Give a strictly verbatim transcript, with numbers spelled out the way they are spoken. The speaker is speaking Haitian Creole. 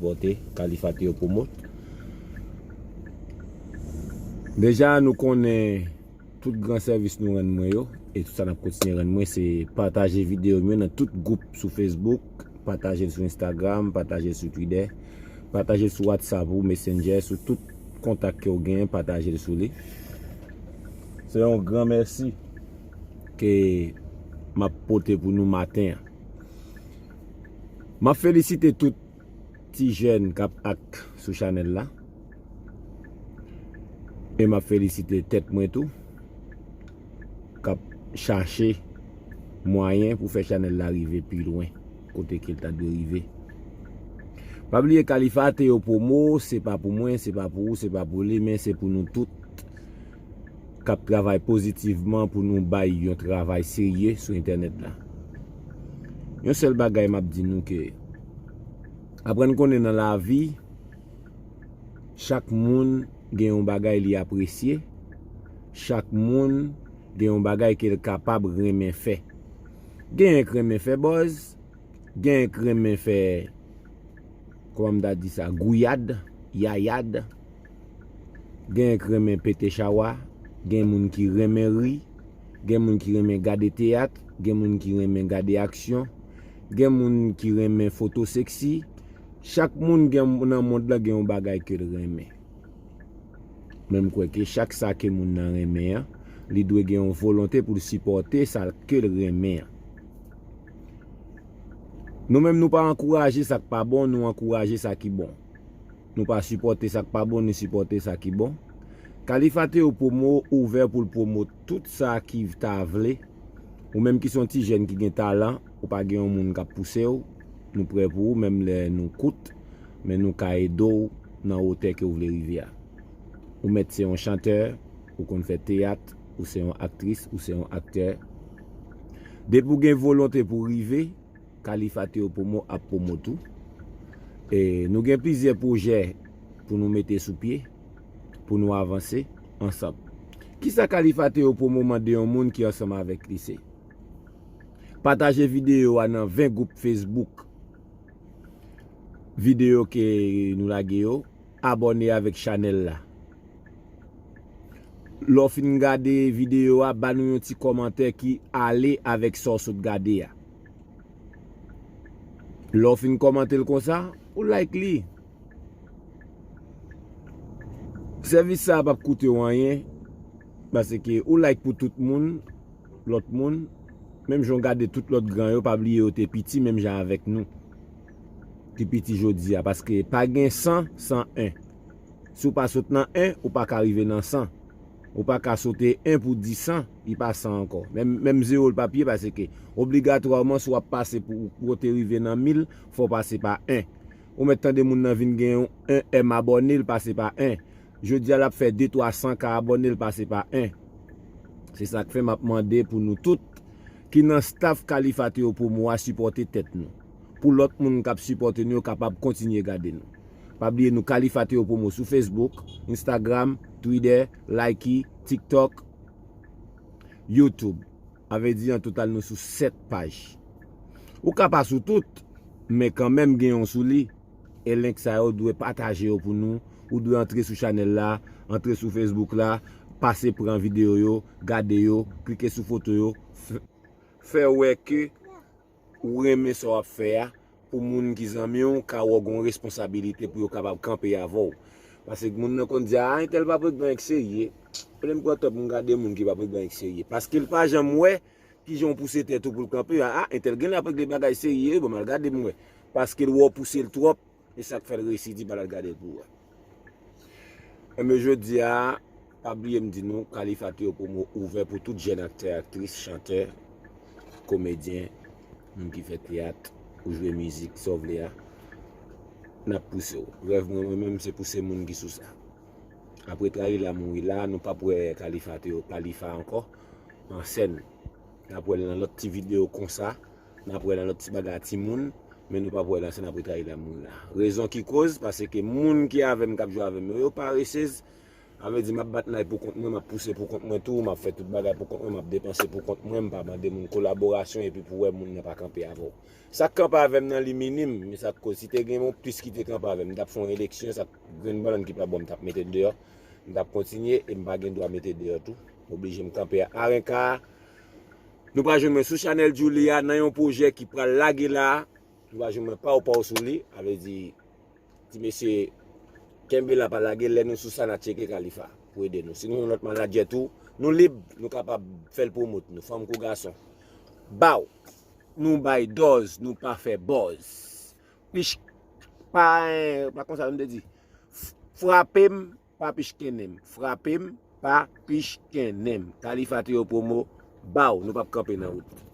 Vote, Khalifa Théo Promo. Deja, nou konnen tout gran sèvis nou rann mwen yo, e tout sa n ap kontinye rann mwen, se pataje videyo m yo nan tout gwoup sou Facebook, pataje l sou Instagram, pataje l sou Twitter, pataje l sou WhatsApp ou Messenger, sou tout kontak ke w genyen, pataje l sou li. Se yon gran mèsi ke m ap pote pou nou maten an. M ap felisite tout ti jèn k ap ak sou chanèl la. E m ap felisite tèt mwen tou, k ap chache mwayen pou fè chanèl la rive pi lwen, kote ke l ta dwe rive. Pa bliye Khalifa Théo Promo, se pa pou mwen, se pa pou ou, se pa pou li, men se pou nou tout k ap travay pozitivman pou nou bay yon travay serye sou entènèt la. Yon sèl bagay m ap di nou ke aprann konnen nan lavi, chak moun gen yon bagay li apresye, chak moun gen yon bagay ke l kapab renmen fè. Genyen k renmen fè buzz, genyen k renmen fè, kòman m ta di sa, gouyad, yayad. Genyen k renmen pete chawa, gen moun ki renmen ri, gen moun ki renmen gade teyat, gen moun ki renmen gade aksyon, gen moun ki renmen foto seksi. Chak moun gen, nan mond lan gen yon bagay ke l renmen. Men m kwè ke chak sa ke moun nan renmen an, li dwe gen yon volonte pou l sipòte sa ke l renmen an. Nou menm, nou pa ankouraje sa k pa bon, nou ankouraje sa ki bon. Nou pa sipòte sa k pa bon, nou sipòte sa ki bon. Khalifa Théo Promo ouvè pou l pwomot tout sa ki ta vle. Ou menm ki se yon ti jèn ki gen talan, ou pa gen yon moun k ap pouse w, nou prè pou ou, menm lè nou kout, men nou ka ede w nan wotè ke w vle rive a. Ou mèt se yon chantè, ou konn fè teyat, ou se yon aktris, ou se yon aktè. Depi w gen volonte pou w rive, Khalifa Théo Promo ap pwomot ou. E nou gen plizyè pwojè pou nou mete sou pye, pou nou avanse ansanm. Kisa Khalifa Théo Promo mande yon moun ki ansanm avèk li se? Pataje videyo a nan ven gwoup Facebook. Videyo ke nou lage yo, abòne avèk chanèl la. Lè w fin gade videyo a, ba nou yon ti kòmantè ki ale avèk sa w sot gade a. Lè w fin kòmante l konsa, ou like li. Sèvis sa a p ap koute w anyen, paske ou like pou tout moun, lòt moun, menm jan w gade tout lòt gran yo, pa bliye yo te piti menm jan avèk nou, ki piti jodi a, paske pa gen san san en. Si w pa sot nan en, ou pa ka rive nan san. Ou pa ka sote en pou di san, li pa san ankò. Menm, menm zewo l p ap ye, paske obligatwaman, si w ap pase pou, pou w te rive nan mil, fò w pase pa en. Ou mèt tande moun nan vin gen yon, en M abòne, l pase pa en. Jodi a, l ap fè de twa san ka abòne, l pase pa en. Se sa k fè m ap mande pou nou tout ki nan staff Khalifa Théo Promo a sipòte tèt nou. Pou lòt moun k ap sipòte nou yo kapab kontinye gade nou. Pa bliye nou Khalifa Théo Promo sou Facebook, Instagram, Twitter, Likee, TikTok, YouTube. A vle di an total nou sou sèt paj. Ou ka pa sou tout, men kanmenm gen yon sou li. E link sa yo dwe pataje yo pou nou. Ou dwe antre sou chanèl la, antre sou Facebook la, pase pran videyo yo, gade yo, klike sou foto yo, f-, fè wè ke ou renmen sa w ap fè a, pou moun ki zanmi w ka wè w gen yon responsabilite pou yo kapab kanpe avè w. Paske moun nan konn di, "A, entèl pa pran bagay serye." Lè m pran tan pou m gade moun ki pa pran bagay serye. Paske l pa janm wè kijan w pouse tèt ou pou l kanpe a. "A, entèl genlè ap regle bagay serye, bon, m al gade m wè." Paske l wè w pouse l twòp, e sa k fè l resi di m al gade l pou wè. Enben, jodi a, pa bliye m di nou, Khalifa Théo Promo ouvè pou tout jèn aktè, aktris, chantè, komedyen, moun ki fè teyat, ou jwe mizik, sa w vle a. N ap pouse w. Rèv mwen, mwen menm, se pouse moun ki sou sa. Apre Trahila mouri la, nou p ap wè Khalifa Théo, Khalifa ankò, an sèn. N ap wè l nan lòt ti videyo konsa, n ap wè l nan lòt ti bagay a timoun, men nou p ap wè l an sèn apre Trahila mouri la. Rezon ki koz, paske moun ki avè m, k ap jwe avè m yo, yo paresez, Sa vle di m ap bat nay pou kont mwen, m ap pouse pou kont mwen tou, m ap fè tout bagay pou kont mwen, m ap depanse pou kont mwen, m pa mande moun kolaborasyon epi pou wè moun nan pa kanpe avè w. Sa k kanpe avè m nan li minim, men sa k koz si te gen yon plis ki te kanpe avè m, m t ap fè yon eleksyon, sa grenn bannann ki pa bon m t ap mete deyò, m t ap kontinye e m pa gen dwa mete deyò tou. M oblije m kanpe a arenka. Nou pral jwenn mwen sou chanèl Djouly a nan yon pwojè ki pral lage la. Nou pral jwenn mwen paw paw sou li. Sa vle di, ti mesye, kenbe la pa lage, lè nou sou sa n a tcheke Khalifa pou ede nou. Si nou yon lòt manadjè tou, nou lib, nou kapab fè l pwomot nou, fanm kou gason. Baw, nou bay dòz, nou pa fè bòz. Pich, pa, pa konsa nou te di. Frape m, pa pichkennen m. Frape m, pa pichkennen m. Khalifa te yo pwomo, baw, nou p ap kanpe nan wout.